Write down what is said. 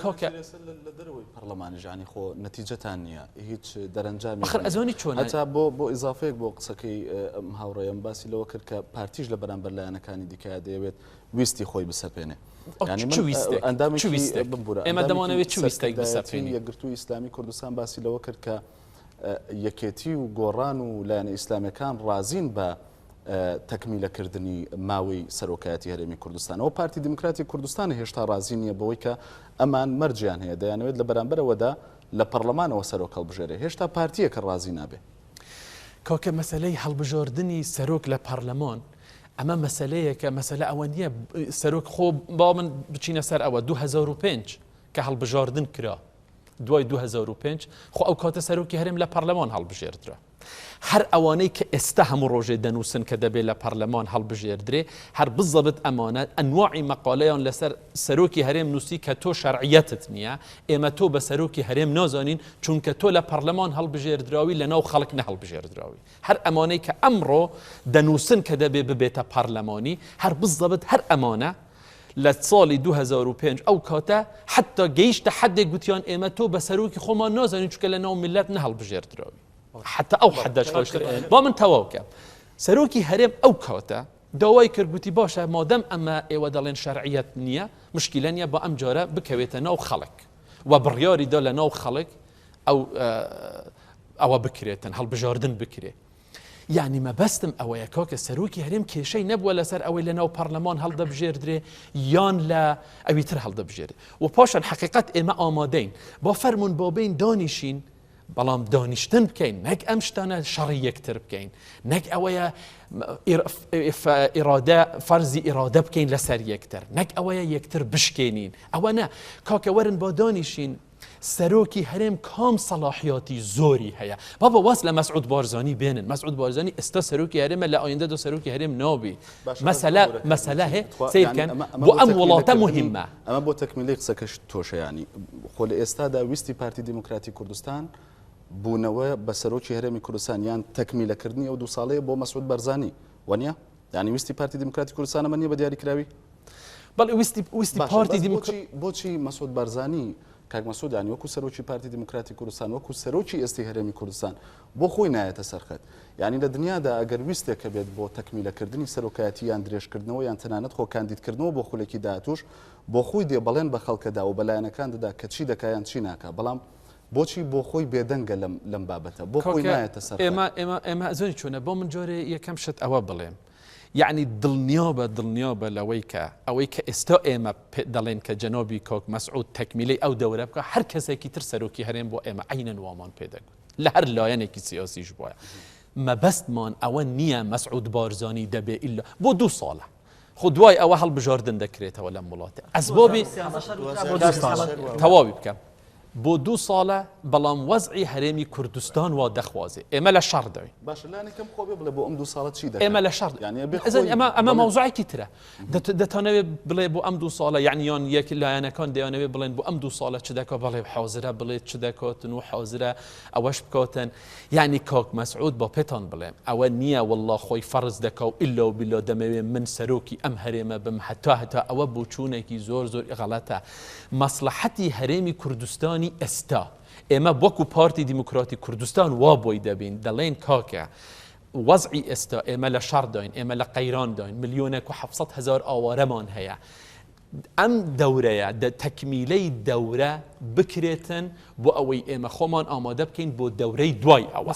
کاکە لە دەرەوەی پەرلەمانیش یانی خۆ نەتیجەتان نییە هیچ دەرەنجامی ئەخر ئەزانی چۆنە هەتا بۆ بۆ ئیزافەیەک بۆ قسەکەی ئەم هاوڕێیەم باسی لەوە کرد کە پارتیش لە بەرامبەر لایەنەکانی دیکە دەیەوێت ویستی خۆی بسەپێنێ یانی من ئەندامێکی بمبورە ئێمە دەمانەوێت چ ویستێک بسەپێنین یەکگرتووی ئیسلامی کوردستان باسی لەوە کرد کە یەکێتی و گۆڕان و لایەنە ئیسلامیەکان ڕازین بە تەکمیلەکردنی ماوەی سەرۆکایەتی هەرێمی کوردستان. ئەوە پارتی دیموکراتی کوردستانە هێشتا ڕازی نییە بەوەی کە ئەمان مەرجیان هەیە، دەیانەوێت لە بەرامبەرەوەدا لە پەڕلەمانەوە سەرۆک هەڵبژێرێ، هێشتا پارتییەکە ڕازی نابێ. کاکە مەسەلەی هەڵبژاردنی سەرۆک لە پەڕلەمان ئەمە مەسەلەیەکە، مەسەلە ئەوە نییە سەرۆک خۆ با من بچینە سەر ئەوە 2005 کە هەڵبژاردن کرا دوای 2005 خۆ ئەو کاتە سەرۆکی هەرێم لە پەڕلەمان هەڵبژێردرا. هەر ئەوانەی کە ئێستا هەموو ڕۆژێ دەنووسن کە دەبێ لە پەرلەمان هەڵبژێردرێ، هەر بزەبت ئەمانە ئەنواعی مەقالەیان لەسەر سەرۆکی هەرێم نووسی کە تۆ شەرعیەتت نییە، ئێمە تۆ بە سەرۆکی هەرێم نازانین چونکە تۆ لە پەرلەمان هەڵبژێردراوی لەناو خەڵک نەهەڵبژێردراوی. هەر ئەمانەی کە ئەمڕۆ دەنووسن کە دەبێ ببێتە پەرلەمانی، هەر بزەبت هەر ئەمانە لە ساڵی 2005 ئەو کاتە حەتتا گەیشتە حەدێک گوتیان ئێمە تۆ بە سەرۆکی خۆمان نازانین چونکە لە ناو میللەت نەهەڵبژێردراوی. حەتتا ئەو حەدەش ڕۆیشت. با من تەواو کەم. سەرۆکی هەرێم ئەو کاتە داوای کرد گوتی باشە مادەم ئەمە ئێوە دەڵێن شەرعیەت نییە مشکیلە نییە با ئەم جارە بکەوێتە ناو خەڵک و بڕیاری دا لە ناو خەڵک ئەو ئەوە بکرێتن هەڵبژاردن بکرێ. یانی مەبەستم ئەوەیە کاکە سەرۆکی هەرێم کێشەی نەبووە لەسەر ئەوەی لەناو پەرلەمان هەڵدەبژێردرێ یان لە ئەوی تر هەڵدەبژێرێ و پاشان حقیقت ئێمە ئامادەین با فەرمونون بۆ بین دانیشین بەڵام دانیشتن بکەین نەک ئەم شتانە شەڕی یەکتر بکەین نەک ئەوەیە ئیرادە فەرزی ئیرادە بکەین لەسەر یەکتر نەک ئەوەیە یەکتر بشکێنین ئەوە نە کاکە وەرن بۆ دانیشین سەرۆکی هەرێم کام سەڵاحیاتی زۆری هەیە؟ بابا واز لە مەسعود بارزانی بێنن، مەسعود بارزانی ئێستا سەرۆکی هەرێمە لە ئایندەدا سەرۆکی هەرێم نابی. مەسەلە مەسەلە هەیە سەیر کەن بۆ ئەم وڵاتە موهیمە. ئەمە بۆ تەکمیلەی قسەکەش تۆشە یانی خۆ لە ئێستادا ویستی پارتی دیموکراتی کوردستان بوونەوە بە سەرۆکی هەرێمی کوردستان یان تەکمیلەکردنی ئەو دوو ساڵەیە بۆ مەسعود بارزانی وەنیە؟ یانی ویستی پارتی دیموکراتی کوردستان ئەمە نییە بە دیاریکراوی؟ بەڵێ ویستی ویستی پارتی دیموکراتی بۆچی مەسعود بارزانی کاک مەسعود یانی وەکو سەرۆکی پارتی دیموکراتی کوردستان وەکو سەرۆکی ئێستی هەرێمی کوردستان بۆ خۆی نایەتە سەرخەت یانی لە دنیادا ئەگەر ویستێک هەبێت بۆ تەکمیلەکردنی سەرۆکایەتی یان درێژکردنەوە یان تەنانەت خۆ کاندیدکردنەوە بۆ خولێکی داهاتووش بۆ خۆی دێ بەڵێن بە خەڵکەدا و بە لایەنەکان دەدا کە چی دەکا یان چی ناکا بەڵام بۆچی بۆ خۆی بێدەنگە لەم لەم بابەتە بۆ خۆی نایەتە سەر ئێمە ئێمە ئێمە ئەزۆنی چۆنە بۆ من جۆرێ یەکەم شت ئەوە بڵێم یەعنی دڵنیابە دڵنیابە لەوەی کە ئەوەی کە ئێستا ئێمە پێ دەڵێن کە جەنابی کاک مەسعود تەکمیلەی ئەو دەورە بکا هەر کەسێکی تر سەرۆکی هەرێم بۆ ئێمە عەینەن وامان پێ دەگوت لە هەر لایەنێکی سیاسیش بوایە مەبەستمان ئەوە نییە مەسعود بارزانی دەبێ ئیلا بۆ دوو ساڵە خۆ دوای ئەوە هەڵبژاردن دەکرێتەوە لەم وڵاتە ئەسبابی تەواوی بکەم بۆ دوو ساڵە بەڵام وەزعی هەرێمی کوردستان وا دەخوازێ ئێمە لە شەڕ داین. باشە لانی کەم خۆ بێ بڵێ بۆ ئەم دوو ساڵە چی دەکەن؟ ئێمە لە شەڕ یانی ئەبێ ئەزانی خۆی ئەمە ئەمە بڵێ. مەوزوعێکی ترە دەت دەتانەوێ بڵێ بۆ ئەم دوو ساڵە یعنی یان یەک لایەنەکان دەیانەوێ بڵێن بۆ ئەم دوو ساڵە چ دەکا بەڵێ حازرە بڵێت چ دەکاتن و حازرە ئەوەش بکاتن یعنی کاک مەسعود با پێتان بڵێم ئەوە نییە واللە خۆی فەرز دەکا و ئیلا و بیلا دەمەوێ من سەرۆکی ئەم هەرێمە بم هەتا هەتا ئەوە بۆچوونێکی زۆر زۆر غەڵەتە مەسڵەحەتی هەرێمی کوردستانی ئێستا، ئێمە وەکو پارتی دیموکراتی کوردستان وا بۆی دەبین، دەڵێین کاکە وەزعی ئێستا ئێمە لە شەڕداین، ئێمە لە قەیرانداین، ملیۆنێک و 700 هەزار ئاوارەمان هەیە، ئەم دەورەیە تەکمیلەی دەورە بکرێتن بۆ ئەوەی ئێمە خۆمان ئامادە بکەین بۆ دەورەی دوای ئەوە.